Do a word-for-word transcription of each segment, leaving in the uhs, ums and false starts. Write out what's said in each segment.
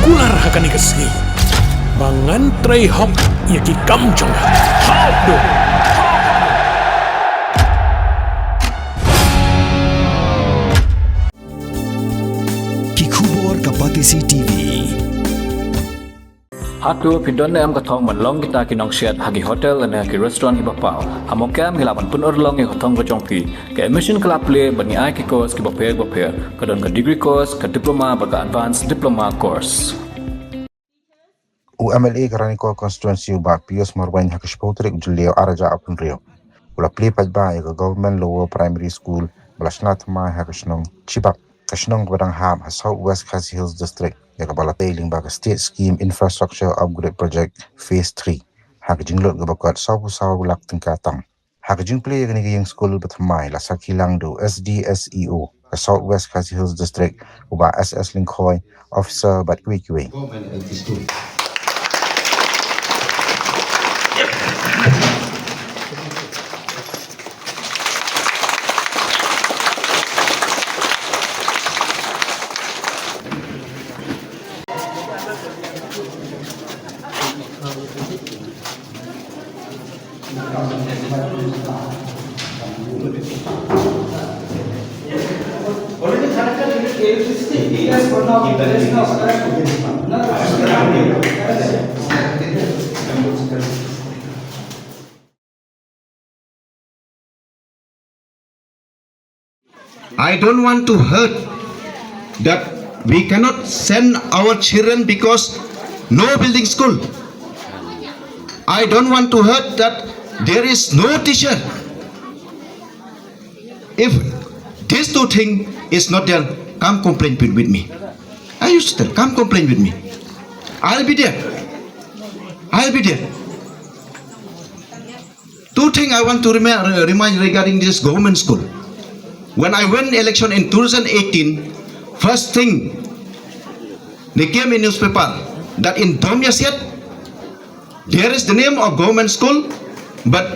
Kular ha kane ka sngi ba ngan trei hok ïa ki kam jong nga. Hap dum. Ki khubor ka Batesi T V. Hato phi don ne em ka thong ban long kita ki nongsiat ha ki hotel ne ha ki restaurant kiba paw? Ha mawkha em ngi lah ban pynurlong ïa ka thong ka jong phi. Ka admission ka la plie bad ngi ai ki course kiba pher ba pher. Ka don ka degree course, ka diploma bad ka advanced diploma course. U M L A ka Ranikor constituency u Bah Pius Marwein ha ka shiphew tarik u Jylliew ar hajar arphew hynriew u la plie paidbah ïa ka Government Lower Primary School ba la shna thymmai ha ka shnong Chibak, ka shnong kaba dang hap ha South West Khasi Hills District, ïa kaba la tei lyngba ka State Scheme Infrastructure Upgrade Project Phase three, ha ka jinglut kaba kot sawphew saw lak tyngka tam. Ha ka jingplie ïa kane ka ïing skul ba thymmai la sakhi lang da u S D S E O ka South West Khasi Hills District, u Bah S S Lyngkhoi, officer bad kiwei kiwei. I don't want to hurt that we cannot send our children because no building school. I don't want to hurt that there is no teacher. If these two things is not there, come complain with, with me. I used to tell, come complain with me. I'll be there. I'll be there. Two things I want to remi- remind regarding this government school. When I win election in two thousand eighteen, first thing they came in newspaper that in Dom Yasiat there is the name of government school, but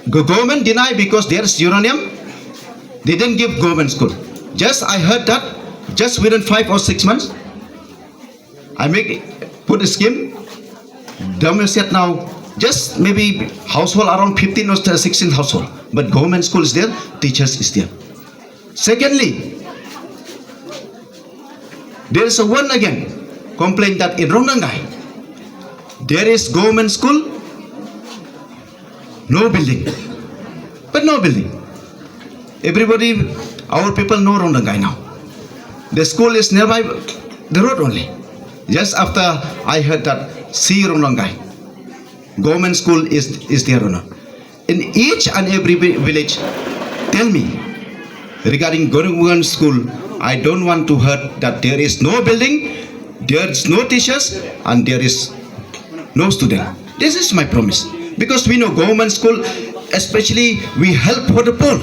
the government deny because there is uranium. They didn't give government school. Just I heard that just within five or six months, I make put a scheme. Government said now just maybe household around fifteen or sixteen household, but government school is there, teachers is there. Secondly, there is a one again complaint that in Rongdanggai there is government school, no building. But no building. Everybody, our people know Rongdanggai now. The school is nearby the road only. Just after I heard that, see Rongdanggai. Government school is, is there or not. In each and every vi- village, tell me regarding government school, I don't want to hear that there is no building, there is no teachers, and there is no student. This is my promise. Because we know government school, especially we help for the poor,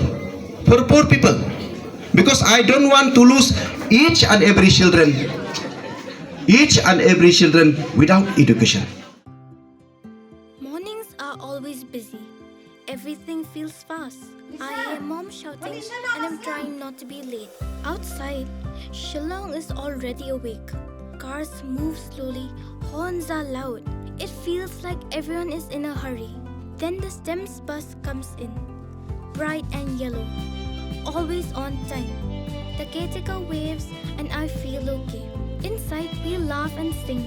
for the poor people. Because I don't want to lose each and every children, each and every children without education. Mornings are always busy. Everything feels fast. I hear mom shouting and I'm trying not to be late. Outside, Shillong is already awake. Cars move slowly, horns are loud. It feels like everyone is in a hurry. Then the STEMS bus comes in, bright and yellow, always on time. The caretaker waves and I feel okay. Inside, we laugh and sing.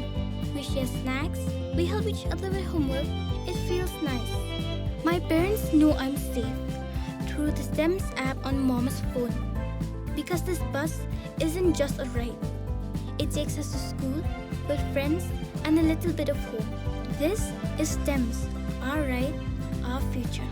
We share snacks. We help each other with homework. It feels nice. My parents know I'm safe through the STEMS app on mom's phone. Because this bus isn't just a ride, it takes us to school, with friends, and a little bit of home. This is STEMS, our ride, our future.